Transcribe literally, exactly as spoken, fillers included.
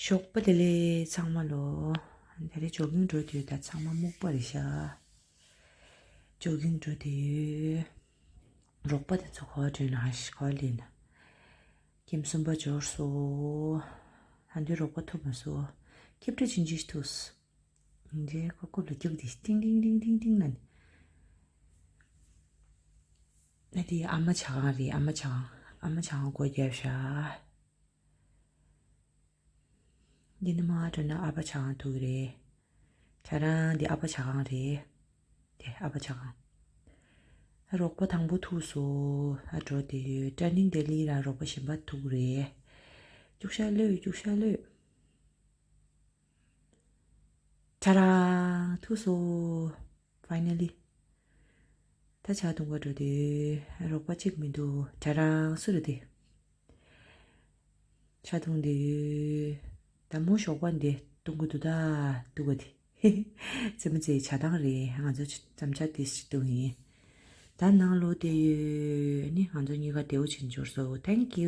ཞོགས་པ་བདེ་ལེགས་ཚང་མ་ལོ། ད་རེས་ཇོ་གིང་འགྲོ་དུས་ད་ཚང་མ་སྨུག་པ་རེད་ཤག་ཇོ་གིང་འགྲོ་དུས་རོགས་པ་དེ་ཚོ་ག་པར་འགྲོ་ན་ཤི་ག་པར་སླེབས་ན། ཀེམ་གསུམ་པ་འབྱོར་སོང་། ཨ་འདི་རོགས་པ་ཐུག་མ་སོང་། ཁྱབ་བསྒྲགས་ཕྱིན་ཅི་ཐུག་སོང་། འདི་ཁོ་ཁོ་ལ་རྒྱུག་དེ་ཏིང་ཏིང་ཏིང་ཏིང་ཏིང་ན་ནི། ཨ་དེ་ཨ་མ་ཇ་ཁང་རེད། ཨ་མ་ཇ་ཁང་། ཨ་མ་ཇ་ཁང་སྒོ་བརྒྱབ་ཤག་འདི་ནི་མ་འགྲོ་ན་ཨ་ཕ་ཇ་ཁང་ཐུག་རེད། ཁྱེད་རང་འདི་ཨ་ཕ་ཇ་ཁང་རེད། དེ་ཨ་ཕ་ཇ་ཁང་། རོགས་པ་དང་པོ་ཐུག་སོང་། ཨ་འགྲོ་དེ་ཡོད། ཊར་ནིང་ལྡི་ལི་ར་རོགས་པ་གཞན་པ་ཐུག་རེད། རྒྱུག་ཤར་ལོས། རྒྱུག་ཤར་ལོས། ཁྱེད་རང་ཐུག་སོང་། ཕའི་ནལ་ལི། ད་ཇ་འཐུང་ག་འགྲོ་དུས་རོགས་པ་གཅིག་མི་འདུག་ཁྱེད་རང་སུ་རེད་དེ། ཇ་འཐུང་དུས། ད་མོ་ཞོགས་པ་འདི་འཐུང་གི་འདུག་ད་འདུག་ག་དེ། རྩེད་མོ་རྩེ་ཇ་དང་རེད། ང་ཚོ་ཙམ་ཇ་དེ་ཞིག་འཐུང་ཡིན། ད་ནང་ལོགས་དེ་ཡོད་ནི་ང་ཚོ་གཉིས་ཀ་བདེ་པོ་ཕྱིན་འབྱོར་སོང་། Thank you།